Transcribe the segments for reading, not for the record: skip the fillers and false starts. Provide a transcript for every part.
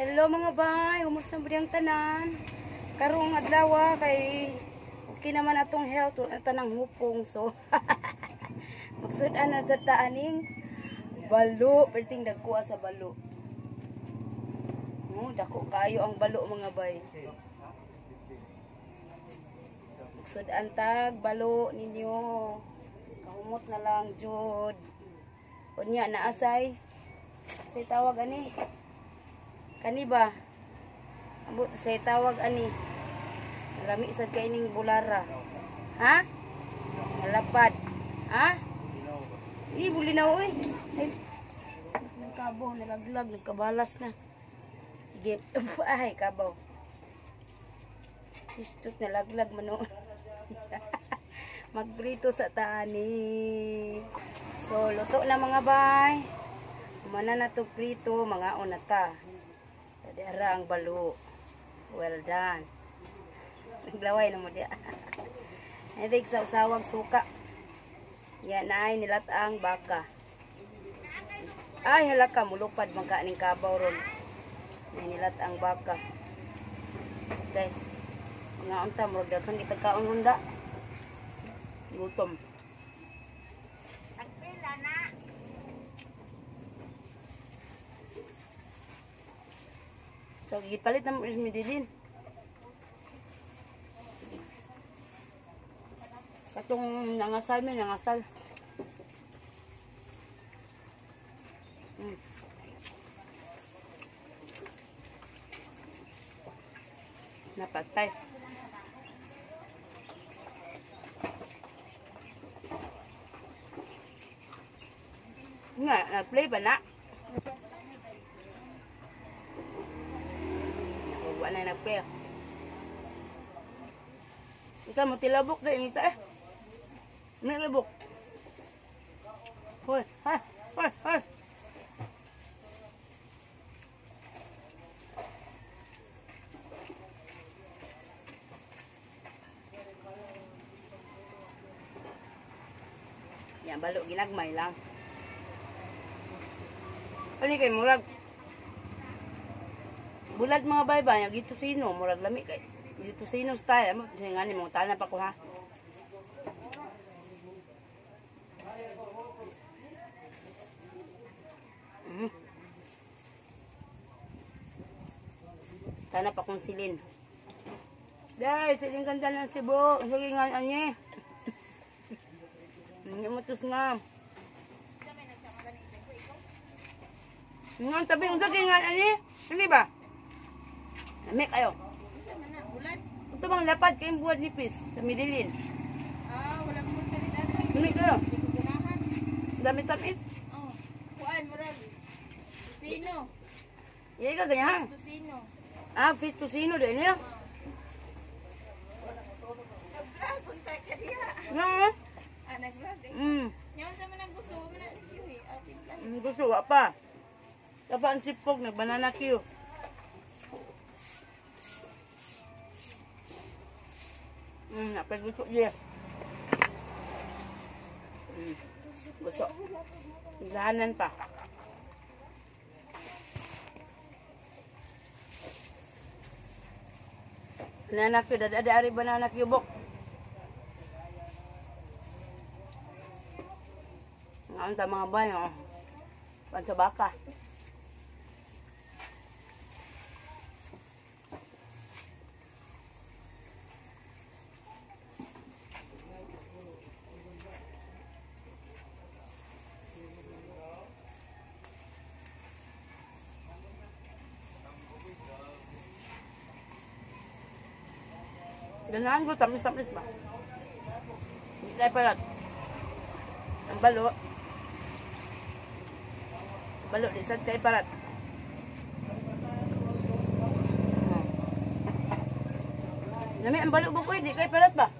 Hello mga bay, kumusta ba diyang tanan? Karong adlaw kay okay naman atong health, wala tanang hupong, so magsud-an na sa taaning balo, perting dagko sa balo. Oh, dako kayo ang balo mga bay. Magsud-an tag balo ninyo. Kahumot na lang jud. Unya naasay. Say tawag ani. Kani ba? Ambot say tawag ani. Lami sad kay ning bulara. Ha? Malapad. Ha? Di bulinaw oy. Ay. Nagkabaw, nalaglag, nagkabalas na. Sige. Ay, kabaw. Istot nalaglag man noon. Magprito sa taani. So, luto na mga bay. Mana na to prito, mga na ta. Dara ang balo. Well done. Naglaway na mo diya. Hindi sa usawag suka. Yan ay nilat ang baka. Ay hala ka, mulupad man ka aning kabaw ron. Ay nilat ang baka. Okay. Mga unta murag daghan kitag kaon runda. Gutom. Tagpila na. So, gipalit na mo is Medellin. Katong nangasal mi, nangasal. Napatay. Nga, nag-play ba na? Wala na nag-play. Ikaw mo tilabok kay ita eh. May libok. Hoy, hoy, hoy, hoy. Yan, balo ginagmay lang. Ali kay murag bulad mga baybay, yung sino, murag lami kay dito sino style. Amo nga ni mo tanan pa ko ha. Tana pa kong silin. Dahil silin ganda ng Cebu. Sige nga ani. Hindi mo tus nga. Nga tabi ang sige nga ani. Hindi ba? Lami kayo. Ito bang lapad kayong buwad nipis sa Medellin? Ah, wala ko kalit asa. Lami kayo. Dami tamis. Oh. Kuan murag. Tusino. Iya ka ganyan. Tusino. Ah, fish tocino din niya. Nag-vlog unta ka diha. No. Ah, nag-vlog eh. Nyaon sa man ang gusto mo na queue eh. Ah, timpla. Gusto wa pa. Tapa ang sipog nag banana queue. Napay gusto niya. Gusto. Ilahanan pa. Banana queue, dada ari banana queue bok. Ngaon ta mga bay, oh. Pan sa baka. Ganahan ko, tamis-tamis ba? Hindi tayo palat. Ang balo. Balo, di sad tayo palat. Nami, ang balo bukoy, di kayo palat ba?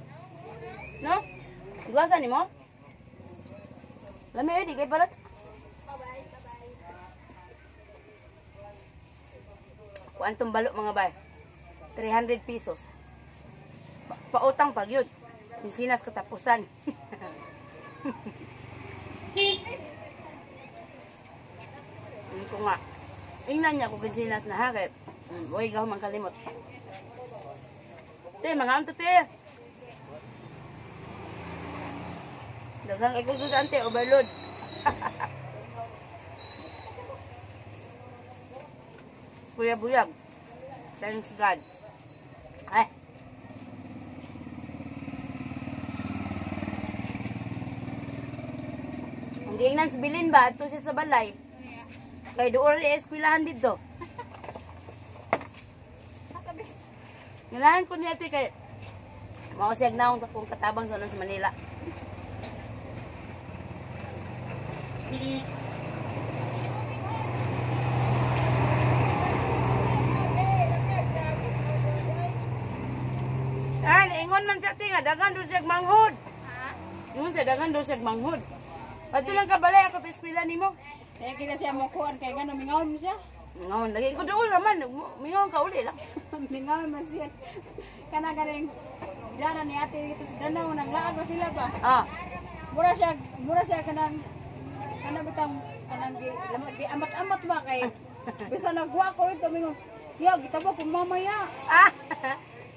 No? Igwasan ni mo? Lami, di kayo palat. Bye-bye, bye-bye. Kuan tong balo mga bay? 300 pesos. Pautang pag yun. Sinas katapusan. Ko nga. Ingnan niya kung kinsinas na ha kay uy gaw man kalimot. Te, mga anto te. Daghang ikusus ante overload. Kuya buyag. Thanks God. Ay. Ang giingnan sa bilin ba ato siya sa balay. Kay doon sa eskwelahan dito. Ngalahan ko niya ate kay mao siya naong sa kong katabang sa sa Manila. Ah, ingon man siya tinga daghan do siya manghod. Ha? Ingon siya daghan do siya manghod. Adto lang ka balay ako pa eskwela nimo. Kaya kita siya mo kuan kay ngano mingaon mo siya. Mingaon lagi ko dool naman, mingaon ka uli lang. Mingaon man siya. Kana ganing dana ni ate dito sa Danau nang laag ba sila ba? Ah. Mura siya kanang kanang bitang kanang gi amat-amat ba kay bisan nagwa ko rito mingon. Ya gitabo ko mamaya. Ah.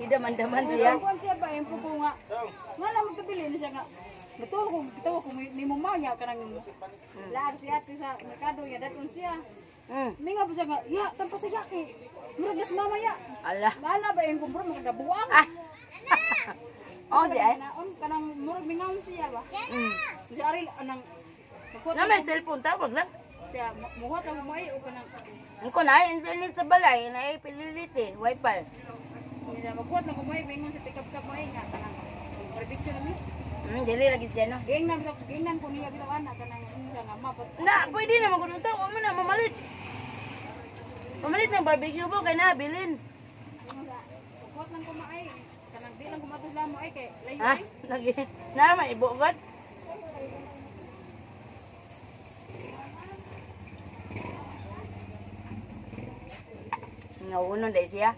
Hidaman-daman siya. Kuan siya ba impo ko nga. Nga lang magkabili na siya nga. Betul ko gitawa ko ni mamaya kanang laag si ate sa merkado ya daton siya. Minga po siya nga, ya, tampa siya kay murag nas mamaya. Ala. Bahala ba yung kumbro makagabuang. Ah. Oh, di ay. Naon kanang murag mingaon siya ba. Siya ari anang Na may cellphone tawag lang. Siya muhat ang may o kanang Ang ko na internet sa balay, na pililit eh, wifi. Siya magkuhat lang kumay mingon sa tikab-kab may nga kanang barbecue na mi. Dili lagi siya no. Gingnan ko niya bitaw ana kanang siya nga mapot. Na, pwede na maguluntaw, wa man na mamalit. Mamalit ng barbecue bo kay na bilin. Kuhat lang ko maay. Kanang di lang ko matos lamo ay kay layo. Ah, lagi. Na man ibo gud. Ngawunon dai siya.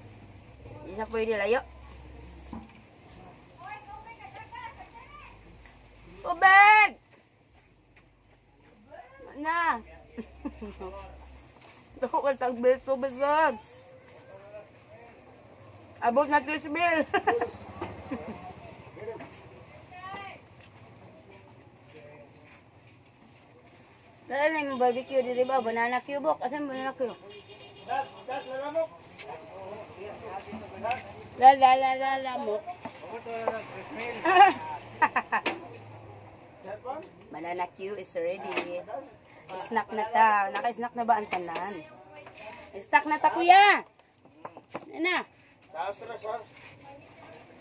Di siya pwede layo. Tubig! Na! Dako ka tagbil tubig lang. Abot na 3 mil. Dahil na yung barbecue diri ba? Banana cue bok. Asan banana cue? La la la la lamok. Banana cue is ready. Snack na ta. Naka-snack na ba ang tanan? Snack na ta, kuya. Ano na?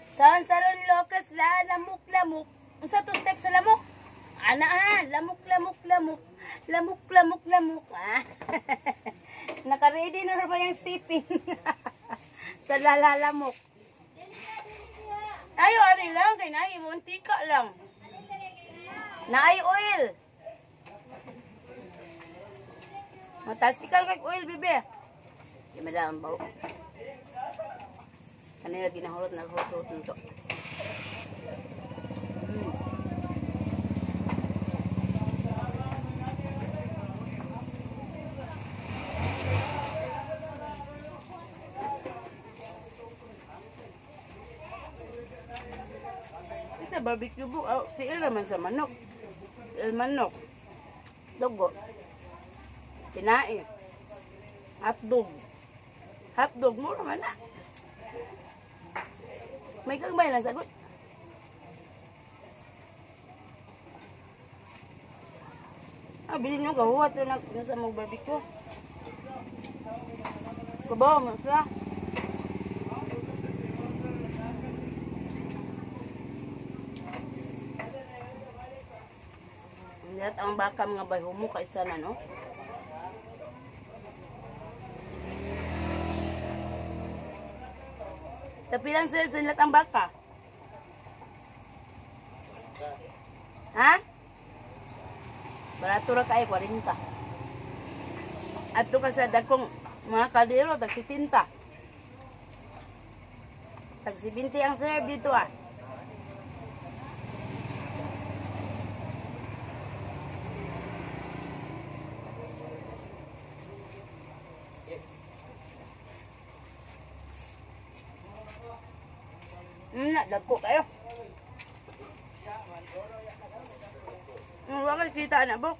Sans taron locus la lamok lamok. Unsa to step sa lamok? Ana ah, lamok lamok lamok. Lamok lamok lamok. Ah. Naka-ready na ba yung stepping? Sa lalalamok. Ayo ari lang kay naay muntika lang. Naay oil. Matasikal kay oil bebe. Di madam bawo. Kanila ginahulot na hulot nito. Ito barbecue bu, oh, tiil naman sa manok. Tiil manok. Dugo. Tinae. Hotdog. Hotdog mo naman na. May kagmay lang sagot. Ah, bilhin nyo gawa ito na sa mga barbecue. Kabaw mo siya. Lahat ang baka mga bay humo ka isa na no. Tapilan sir sa lahat ang baka. Ha? Barato ra kay 40. Adto ka sa dagkong mga kaldero tag 70. Tag 70 ang serve dito ah. Na, dagko kayo. Wa man kita na bok.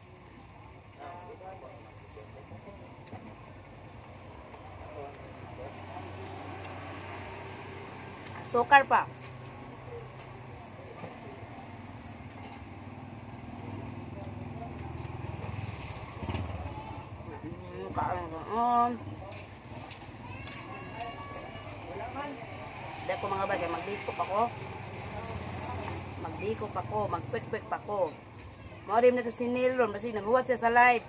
Sukar pa. Kaon. Dahil ko mga bagay, magdikop ako. Magdikop ako, magkwek-kwek pa ako. Maorim na kasi Neil ron, basi naghuwat siya sa live.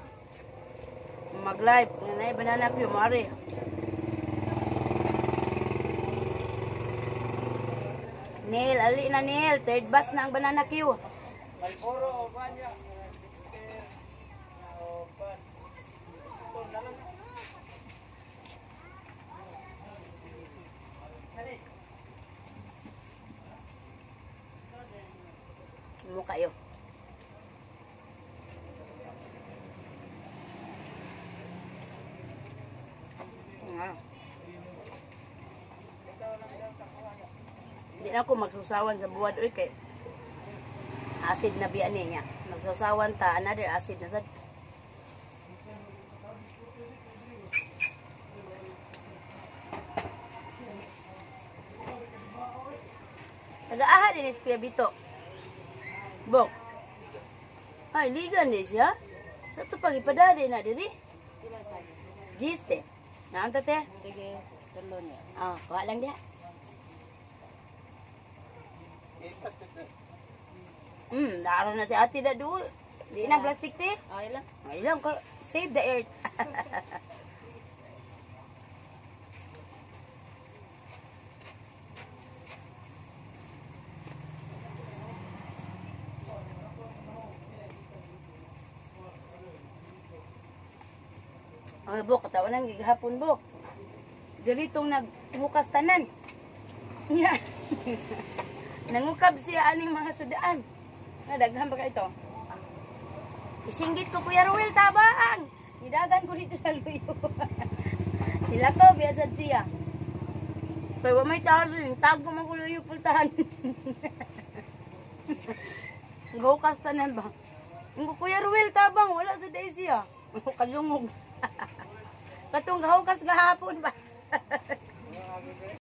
Mag-live, nanay banana ko, maori. Neil, ali na Neil, third batch na ang banana queue. Malboro o banya. Mukha kayo. Hindi na ako magsusawan sa buwad oy kay acid na biya niya. Magsusawan ta another acid na sad. Taga-aha din is Kuya Bito. Bok. Ay, ligan din siya. Sa ito pag ipadali na diri. Giste. Naanta te? Sige, tulo niya. Oh, kuha lang diha. Naaro na si ate da dul. Di na plastic te. Ay lang. Ay lang ko save the earth. Ay, bok, katawanan gigahapon, bok. Diritong naghukas tanan. Nya. Nangukab siya aning mga sudaan. Nadaghan ba ka ito? Isinggit ko, Kuya Ruel, tabang! Nidagan ko dito sa luyo. Nilakaw, biyasad siya. Kaya wa may tao dun, tago man ko luyo pultahan. Gahukas tanan ba? Ingo, Kuya Ruel, tabang, wala sa day siya. Kalungog. Katong gahukas gahapon ba?